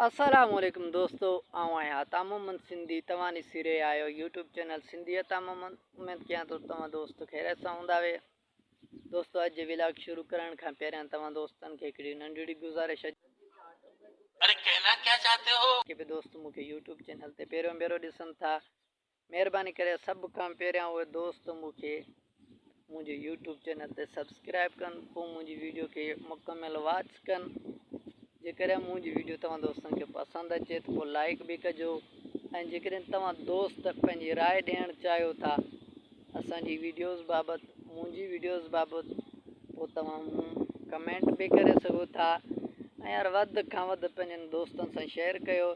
السلام عليڪم دوستو آئون آهيان عطا محمد سنڌي توهان ڏسي رهيا آهيو يوٽيوب چينل سنڌي عطا محمد اميد ڪيان ٿو توهان دوست خيريت سان هوندا وي دوستو اڄ جي ولاگ شروع ڪرڻ کان پهريان توهان دوستن کي هڪڙي ننڍڙي گذارش اري ڪهنا ڪيا چاهتي هو. جيڪي به دوست مون کي يوٽيوب چينل تي پهريون ڀيرو ڏسن ٿا مهرباني ڪري سڀ کان پهريان اهي دوست مون کي منهنجي يوٽيوب چينل تي سبسڪرائب ڪن پوء منهنجي ويڊيو کي مڪمل واچ ڪن جيڪڏهن منهنجي ويڊيو توهان دوستن کي پسند اچي ته پوء لائڪ به ڪجو ۽ جيڪڏهن توهان دوست پنهنجي راء ڏيڻ چاهيو ٿا اسان جي ويڊيوز بابت منهنجي ويڊيوز بابت پوء توهان ڪمينٽ به ڪري سگهو ٿا ۽ يار وڌ کان وڌ پنهنجن دوستن سان شيئر ڪيو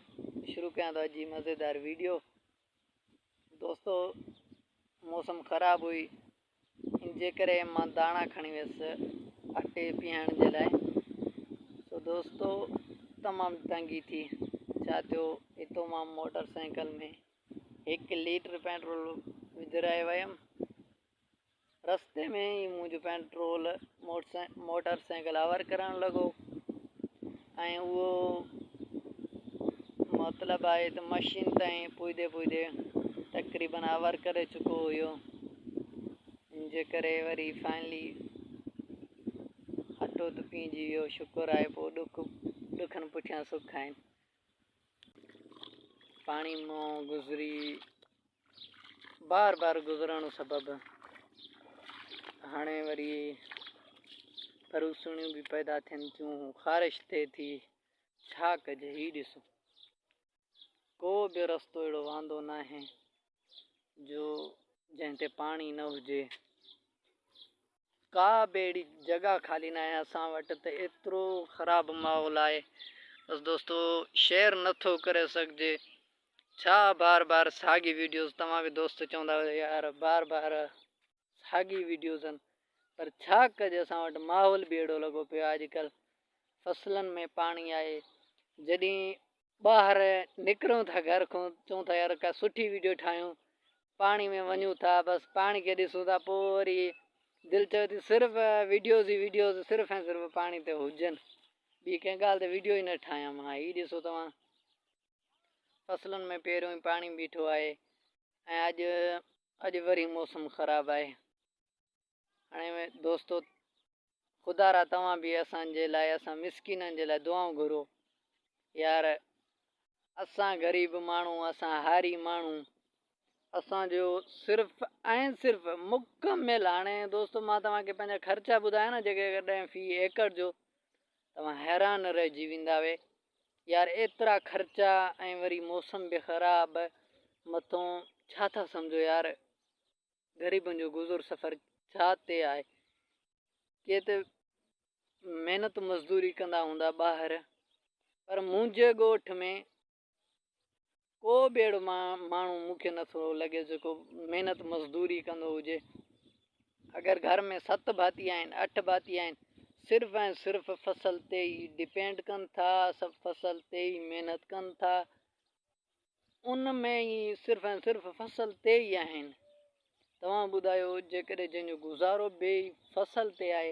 شروع ڪيان ٿو اڄ جي مزيدار ويڊيو دوستو موسم خراب هئي ان جي ڪري مان داڻا کڻي ويس اٽي پيهڻ جي لاء سو دوستو تمام تنگي ٿي ڇا ٿيو اتو مان موٽر سائيڪل ۾ هڪ ليٽر پيٽرول وجهرائي ويم رستي ۾ ئي منهنجو پيٽرول موٽر سائيڪل آور ڪرڻ لڳو ۽ اهو مطلب آهي ته مشين تائين پوئدي پوئدي تقريبن آور ڪري چڪو هيو ان جي ڪري وري فائنلي اٽو ته پيهجي ويو شڪر آهي پوء ڏک ڏکن پٺيان سک آهن پاڻي مان گذري بار بار گذرڻ سبب هاڻي وري پروسڻيون به پيدا ٿين ٿيون خارش ٿئي ٿي ڇا ڪجي هي ڏسو ڪو به رستو اهڙو واندو ناهي جو جنهن تي پاڻي نه هجي ڪا به اهڙي جڳهه خالي ناهي اسان وٽ ته ايترو خراب ماحول آهي بس دوستو شيئر نٿو ڪري سگهجي ڇا بار بار ساڳي ويڊيوز توهان به دوست چوندا هيا يار بار بار ساڳي ويڊيوز آهن پر ڇا ڪجي اسان وٽ ماحول به اهڙو لڳو پيو آهي اڄڪلهه فصلن ۾ پاڻي آهي جڏهن ٻاهر نڪرون ٿا گهر کان چون ٿا يار ڪا سٺي ويڊيو ٺاهيون پاڻي ۾ وڃون ٿا بس پاڻي کي ڏسون ٿا پوء وري دل چوي ٿي صرف ويڊيوز ئي ويڊيوز صرف ۽ صرف پاڻي تي هجن ٻي ڪنهن ڳالهه تي ويڊيو ئي نه ٺاهيان مان هي ڏسو توهان فصلن ۾ پهريون ئي پاڻي بيٺو آهي ۽ اڄ اڄ وري موسم خراب آهي هاڻي دوستو خدا را توهان به اسان جي لاء اسان مسڪينن جي لاء دعائون گهرو يار اسان غريب ماڻهو اسان هاري ماڻهو اسان جو صرف ۽ صرف مڪمل هاڻي دوستو مان توهان کي پنهنجا خرچا ٻڌايان نه جيڪي ڪڏهن في ايڪڙ جو توهان حيران رهجي ويندا وي يار ايترا خرچا ۽ وري موسم به خراب مٿون ڇا ٿا سمجهو يار غريبن جو گذر سفر ڇا تي آهي ڪي ته محنت مزدوري ڪندا هوندا ٻاهر پر منهنجي ڳوٺ ۾ ڪو به اهڙو ماڻهو مون کي نٿو لڳي جيڪو محنت مزدوري ڪندو هجي. اگر گهر ۾ ست ڀاتي آهن، اٺ ڀاتي آهن، صرف ۽ صرف فصل تي ئي ڊپينڊ ڪن ٿا، سڀ فصل تي ئي محنت ڪن ٿا، ان ۾ ئي صرف ۽ صرف فصل تي ئي آهن. توهان ٻڌايو جيڪڏهن جنهن جو گذارو به فصل تي آهي،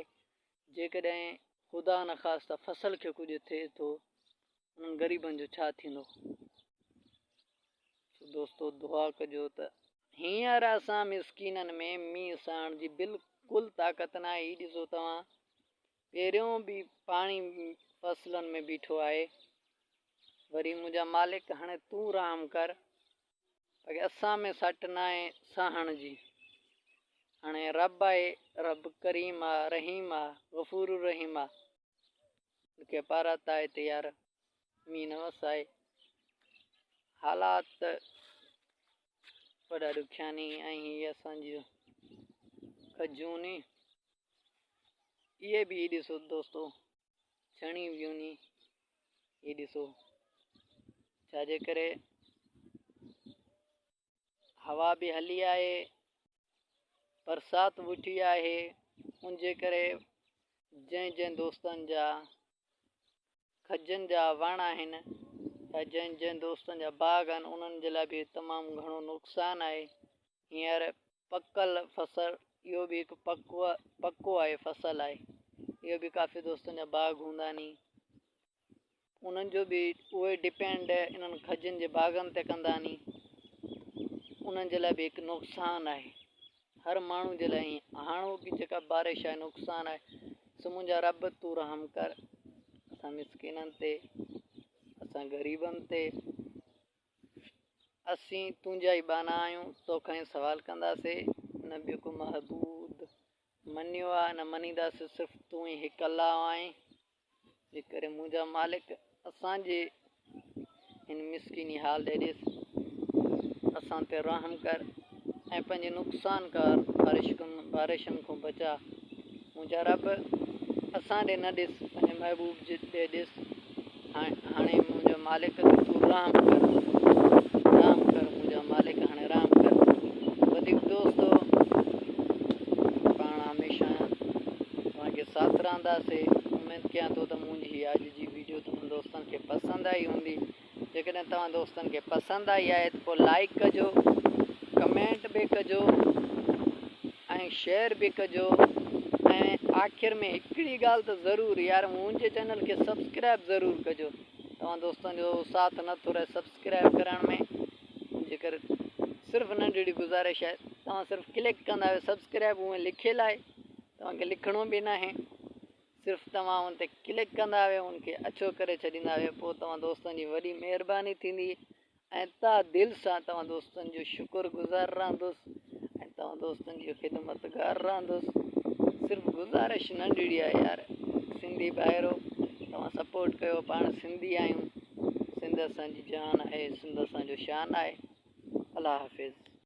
جيڪڏهن خدا نخواسته فصل کي ڪجهه ٿئي ٿو انهن غريبن جو ڇا ٿيندو؟ سو دوستو دعا ڪجو ته هينئر اسان مسڪينن ۾ مينهن سهڻ جي بلڪل طاقت ناهي هي ڏسو توهان پهريون به پاڻي فصلن ۾ بيٺو آهي وري منهنجا مالڪ هاڻي تون رحم ڪر باقي اسان ۾ سٽ ناهي سهڻ جي هاڻي رب آهي رب ڪريم آ رحيم آ غفور الرحيم آ کي پارت آهي ته يار مينهن نه وسائي. حالات وڏا ڏکيا ني ۽ هي اسان جون کجون ني اهي به هي ڏسو دوستو ڇڻي ويون ني هي ڏسو ڇا جي ڪري هوا به هلي آهي برسات وٺي آهي ان جي ڪري جنهن جنهن دوستن جا کجين جا وڻ آهن يا جنهن جنهن دوستن جا باغ آهن انهن جي لاء به تمام گهڻو نقصان آهي هينئر پڪل فصل اهو به هڪ پڪو پڪو آهي فصل آهي اهو به ڪافي دوستن جا باغ هوندا ني. انهن جو به اهي ڊپينڊ انهن کجين جي باغن تي ڪندا ني انهن جي لاء به هڪ نقصان آهي هر ماڻهو جي لاء ائين هاڻوڪي جيڪا بارش آهي نقصان آهي سو منهنجا رب تون رحم ڪر اسان مسڪينن تي اسان غريبن تي اسين تنهنجا ئي ٻانها آهيون توکان ئي سوال ڪنداسي نه ٻيو ڪو معبود مڃيو آهي نه مڃينداسي صرف تون ئي هڪ الله آهين جي ڪري منهنجا مالڪ اسان جي هن مسڪيني حال ڏي ڏس اسان تي رحم ڪر ۽ پنهنجي نقصان ڪار بارشن کان بچا منهنجا رب اسان ڏي نه ڏس پنهنجي محبوب جي ڏي ڏس هاڻي منهنجا مالڪ تون رحم ڪر رحم ڪر منهنجا مالڪ هاڻي رحم ڪر وڌيڪ دوستو پاڻ هميشه توهان کي ساٿ رهنداسي اميد ڪيان ٿو ته منهنجي هي اڄ جي ويڊيو توهان دوستن کي پسند آئي هوندي جيڪڏهن توهان دوستن کي پسند آئي آهي ته پوء لائڪ ڪجو ڪمينٽ به ڪجو ۽ شيئر به ڪجو ۽ آخر ۾ هڪڙي ڳالهه ته ضرور يار منهنجي چينل کي سبسڪرائب ضرور ڪجو توهان دوستن جو ساٿ نٿو رهي سبسڪرائب ڪرڻ ۾ جيڪر صرف ننڍڙي گذارش آهي توهان صرف ڪلڪ ڪندا آهيو سبسڪرائب هونئن لکيل آهي توهان کي لکڻو به ناهي صرف توهان ان تي ڪلڪ ڪندا آهيو ان کي اڇو ڪري ڇڏيندا آهيو پوء توهان دوستن جي وڏي مهرباني ٿيندي ۽ تا دل سان توهان دوستن جو شڪر گذار رهندس ۽ توهان دوستن جي خدمت گار رهندس صرف گذارش ننڍڙي آهي يار سنڌي ڀائرو توهان سپورٽ ڪيو پاڻ سنڌي آهيون سنڌ اسان جي جان آهي سنڌ اسان جو شان آهي الله حافظ.